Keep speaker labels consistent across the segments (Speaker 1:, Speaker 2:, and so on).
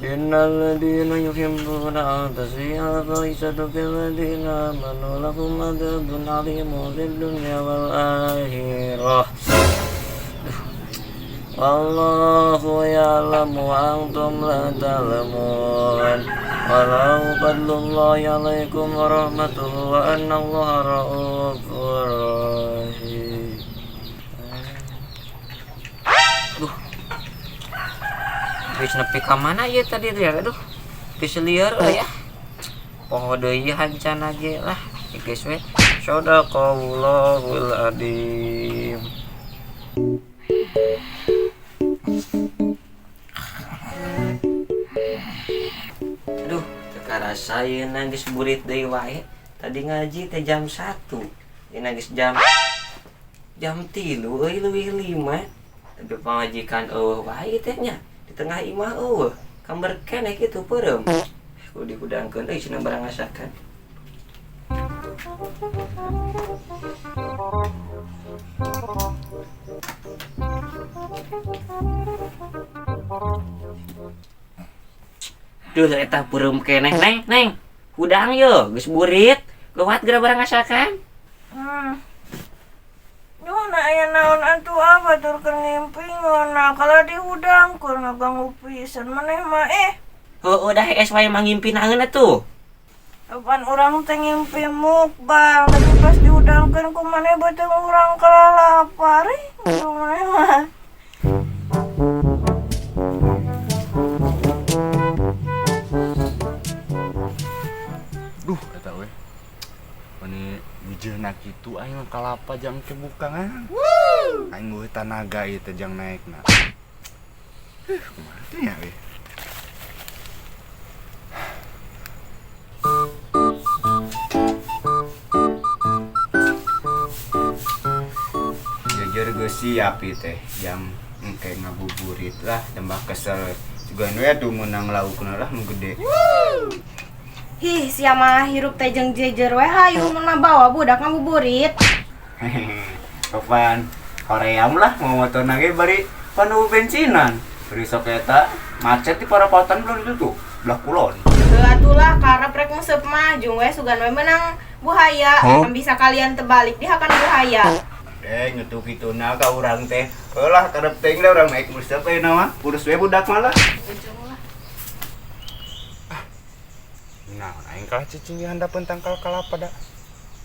Speaker 1: Innal ladzina yuhibbuna an tasyi'al fahishatu fil ladzina amanu lahum adzabun 'adziimun fid dunya wal akhirah. Wallahu ya'lamu wa antum la ta'lamun. Walau fadlullahi 'alaikum wa rahmatuhu wa anna Allaha ra'ufur rahim. Aduh. Geus nepi ka mana ieu tadi teh? Aduh. Geus lieur euy ya. Poho deui hancana ge lah. Geus we. Shadaqallahul adzim. Aduh, teu karasa ieu geus burit deui wae. Tadi ngaji teh jam 1. Ieu geus jam jam 3 euy leuwih 5. Tapi pamajikan eueuh wae teh nya. Di tengah imah eueuh. Kamber keneh kitu peureum. Kudu dihudangkeun euy cenah barang ngasakan. Duh, eta peureum keneh, Neng, Neng. Hudang yo, geus burit. Geuwat geura barang ngasakan.
Speaker 2: Duh, na aya naon atuh ah batur keur ngimpi ngeunah kalau dihudangkeun ngaganggu pisan maneh mah eh.
Speaker 1: Heueuh dah hees wae mah ngimpi naeun atuh.
Speaker 2: Kapan urang teh ngimpi mukbang, tapi pas dihudangkeun ku maneh beuteung urang kalalapar eh. Duh maneh mah.
Speaker 3: Duh, eta we. Mani bijeuna kitu aing mah kalapa jang ke bukangan. Aing eueuh tanaga ieu teh jang naekna. Kumaha teh nya we?
Speaker 4: Jujur geus siap ieu teh jam engke ngabuburit lah tambah kesel. Sugan we atuh meunang laukna lah nu gede.
Speaker 5: Hih, sia mah hirup teh jeung jejer we hayu mun mah bawa budak ngabuburit.
Speaker 4: Kapan hoream lah mau motor ge bari panu bensinan. Bari sok eta macet di parapatan belum ditutup belah kulon.
Speaker 5: Heuh atulah karep rek nguseup mah jung we sugan we meunang buhaya.
Speaker 4: Huh?
Speaker 5: Kan bisa kalian terbalik dihakan buhaya.
Speaker 4: Deh ngetuk kituna ka urang teh. Heulah karep teh lah urang naik nguseup we mah. Urus we budak mah lah.
Speaker 5: Ujung lah.
Speaker 3: Nah, aing kalah cicing di handapeun tangkal kalapa da.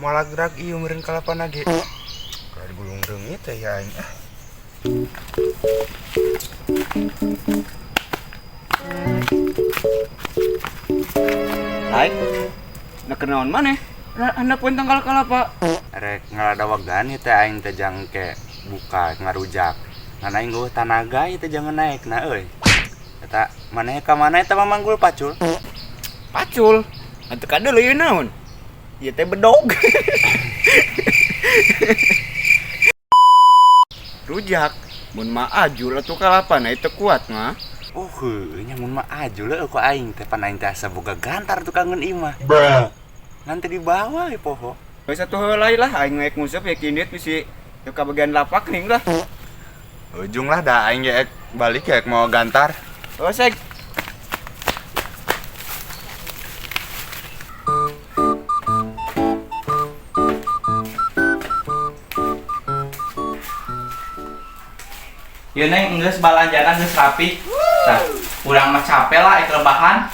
Speaker 3: Moal gerak ieu meureun kalapana ge. Kalah digulung reungit teh ya aing ah.
Speaker 4: Hai. Nah kenaon maneh? Handapeun tangkal kalapa.
Speaker 3: Rek ngaladawagan ieu teh aing teh jang ke buka ngarujak. Ngan aing eueuh tanaga ieu teh jangan naek na euy. Eta maneh ka mana eta mamanggul pacul?
Speaker 4: Pacul. Atuh kadeuleu ieu naon? Ieu teh bedog. Rujak. Mun mah ajul atuh kalapana itu kuat mah.
Speaker 3: Oh heueuh nya mun mah ajul eueuh ku aing teh pan aing teh asa boga gantar tukangeun imah. Nanti dibawa we poho.
Speaker 4: Geus atuh heula lah aing naek nguseup ya kindit bisi teu kabagian lapak ning lah.
Speaker 3: Ujung lah da aing ge ek balik ya ek mau gantar.
Speaker 4: Oh sek.
Speaker 6: Ieu Neng geus balanjana geus rapi. Tah, urang mah capek lah ek rebahan.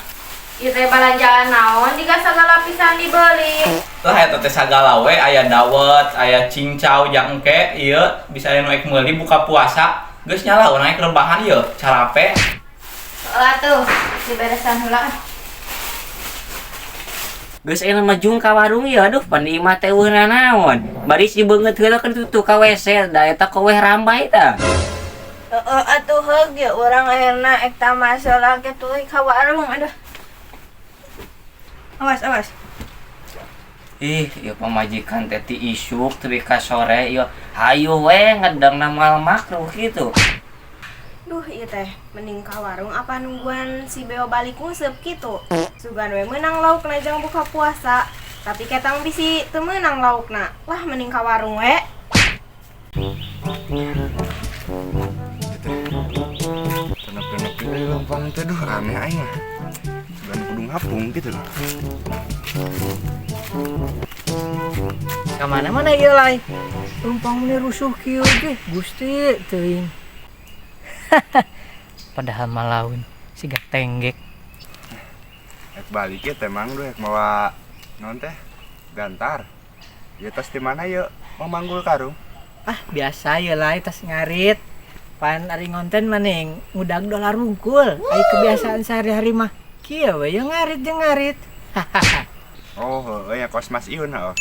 Speaker 5: Ieu teh balanjaan naon jiga sagala pisan dibeli.
Speaker 6: Lah eta teh sagala we aya dawet, aya cincau jang engke ieu bisa aya nu ek meuli buka puasa. Geus nyala urang ek rebahan ieu, carape.
Speaker 5: Heeh atuh, diberesan heula.
Speaker 1: Geus ayeuna mah jung ka warung ieu aduh pan di imah teh eueuh nanaon. Bari si beungeut heula kan tutup ka WC da eta koweh rambai tah.
Speaker 2: Heeh atuh heug ya urang ayeuna ek tamasya ge tuluy ka warung aduh. Awas awas.
Speaker 1: Ih, ieu pamajikan teh ti isuk tepi ka sore ieu hayu we ngedang na moal makruh kitu.
Speaker 5: Duh, ieu teh mending ka warung apa nungguan si Beo balik nguseup kitu. Sugan we meunang laukna jang buka puasa, tapi ketang bisi teu meunang laukna. Wah, mending ka warung we.
Speaker 3: Lempang teh duh aneh aing mah. Sugan kudu ngapung gitu loh.
Speaker 7: Ka mana-mana ieu lai. Lempang meni rusuh kieu ge, Gusti teuing. Padahal malaun siga tenggek.
Speaker 3: Ek balik ya teh mang duh ek mawa naon teh? Gantar. Ieu tas di mana yeuh? Mau manggul karung.
Speaker 7: Ah, biasa ya lai tas ngarit. Pan ari ngonten maning ngudag dolar rungkul. Ai kebiasaan sehari-hari mah kieu we ye ngarit jeung ngarit.
Speaker 3: Oh, heueuh ya kos Mas Iun heueuh.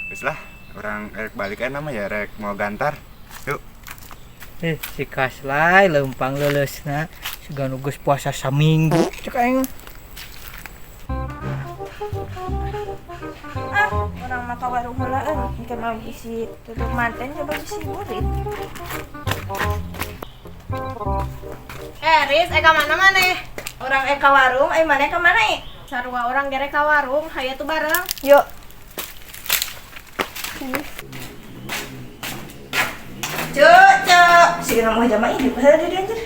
Speaker 3: Geus lah, urang rek balik aja nama ya rek mau gantar. Yuk.
Speaker 7: Si Kaslay lempang leuleusna siga nu geus puasa saminggu cek aing.
Speaker 2: Ah, urang mah ka warung heula euy, engke mah bisi tutup manten coba bisi burit.
Speaker 5: Riz, ka mana maneh?
Speaker 2: Urang ka warung, maneh ka mana ieu?
Speaker 5: Sarua urang gere ka warung, hayu tuh bareng.
Speaker 2: Yuk. Cuk, cuk. Sigana mau jama ini padahal dia anjir.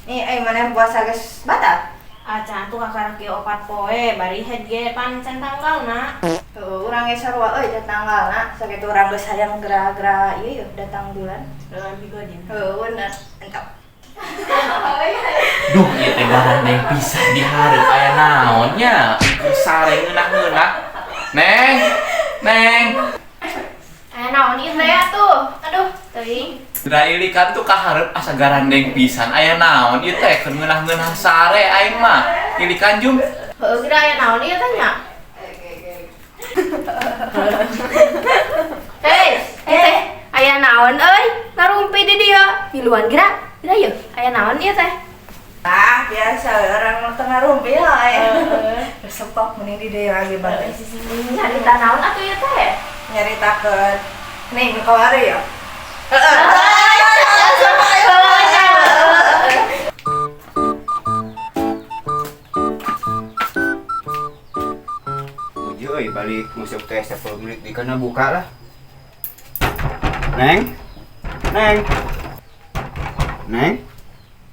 Speaker 2: Nih, maneh puasa geus batal?
Speaker 5: Acan tuh kakarak ge 4 poe, bari head ge pan can tanggalna.
Speaker 2: Tuh, urang ge sarua euy da tanggalna, sakitu urang geus hayang geura-geura ieu yeuh datang bulan.
Speaker 5: Heeh, bigodin.
Speaker 2: Heueuh, bener. Entap.
Speaker 6: Duh, ieu teh garandeng pisan di hareup aya naon nya? Engke sare ngeunah-ngeunah. Neng, Neng.
Speaker 5: Aya naon ieu teh atuh? Aduh, teuing.
Speaker 6: Dirailikan tuh kahareup asa garandeng pisan aya naon ieu teh keur ngeunah-ngeunah sare aing mah. Ilikan jum.
Speaker 5: Heueuh, geura aya naon ieu teh nya? Hei, teh, aya naon euy? Ngarumpi di dieu. Miluan geura. Geura yeuh, aya naon ieu teh?
Speaker 2: Ah, biasa orang mah teu ngarumpi lah. Resep kok mending di dieu lagi balik.
Speaker 5: Nyarita naon atuh ieu teh?
Speaker 2: Nyaritakeun nih nu kawari ya. Heeh.
Speaker 4: Uji euy balik nguseup teh 10 menit di kana buka lah. Neng. Neng. Neng.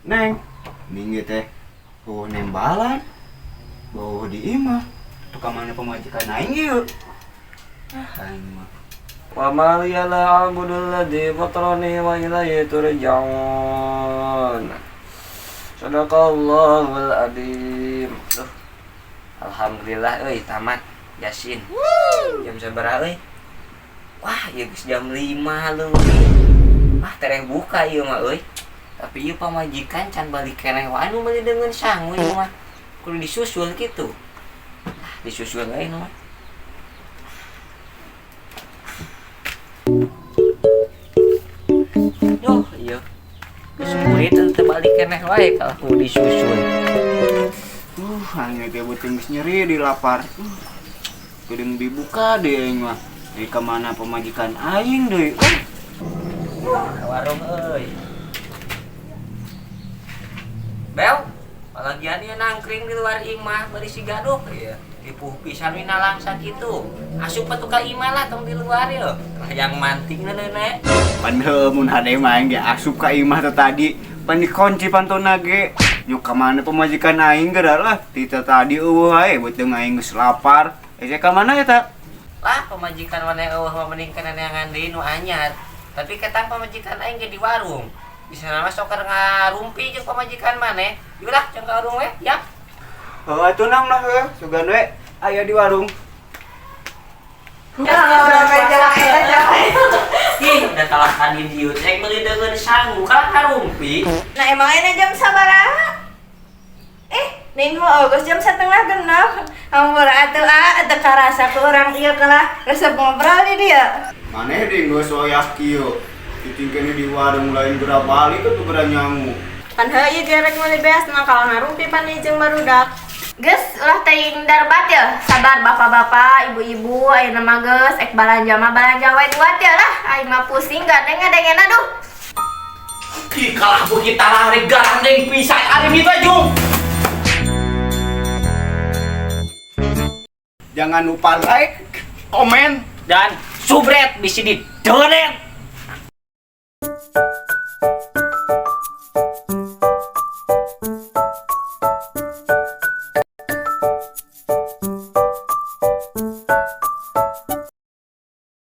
Speaker 4: Neng. Ning ieu teh beuh nembalan. Beuh di imah. Tuh ka mana pamajikan aing ieu? Aing mah.
Speaker 1: Wa ma liya la a'budu alladzi fatarani wa ilaihi turja'un. Shadaqallahul adzim. Duh. Alhamdulillah euy tamat Yasin. Jam sabaraha euy? Wah, ieu geus jam 5 leuwih. Wah, tereh buka ieu mah euy. Tapi ieu pamajikan can balik keneh wae nu meuli deungeun sangu ieu mah. Kudu disusul kitu. Ah, disusul euy nu mah. Duh, ieu. Geus murid teu balik keneh wae kalau kudu disusul.
Speaker 4: Aing teh beuteung geus nyeri di lapar. Kudu dibuka deui aing mah. Deui ka mana pamajikan aing deui.
Speaker 1: Ka warung euy. Bel, palagian ieu nangkring di luar imah bari si gaduh ieu. Ripuh pisan we nalangsa kitu. Asup atuh ka imah lah tong di luar ieu. Hayang manting nenek.
Speaker 4: Pan heueuh mun hade mah aing ge asup ka imah teh tadi. Pan dikunci pantona ge. Nyuk ka mana pamajikan aing geura lah. Ti tadi eueuh wae beuteung aing geus lapar. Eh ka mana eta?
Speaker 1: Lah pamajikan maneh eueuh mah mending kana neangan deui nu anyar. Tapi ketang pamajikan aing ge di warung. Bisa mah sok keur ngarumpi jeung pamajikan maneh. Yeuh lah jeung ka warung we, ya.
Speaker 4: Heuh atuh nang lah heuh, sugan we aya di warung.
Speaker 1: Ih, udah kalah tadi dieu teh meuli deungeun sangu kalah karumpi.
Speaker 2: Nah, emang ini jam sabaraha? Ning heueuh geus jam 5:30. Hampura atuh ah, teu karasa ku urang ieu kalah resep ngobrol di dieu.
Speaker 4: Maneh deui geus wayah kieu. Ditingkeun di warung lain geura balik atuh geura nyangu.
Speaker 5: Pan heueuh ieu gerek meuli beas mah kalah ngarumpi pan ieu jeung barudak. Geus ulah teuing darbat ya. Sabar bapak-bapak, ibu-ibu, ayeuna mah geus ek balanja mah balanja wae kuat ya lah. Aing mah pusing gandeng ngadengena aduh.
Speaker 6: Ih, kalah beuki tararek garandeng pisan ari mitra jung.
Speaker 4: Jangan lupa like, komen,
Speaker 1: dan subscribe bisi di donet.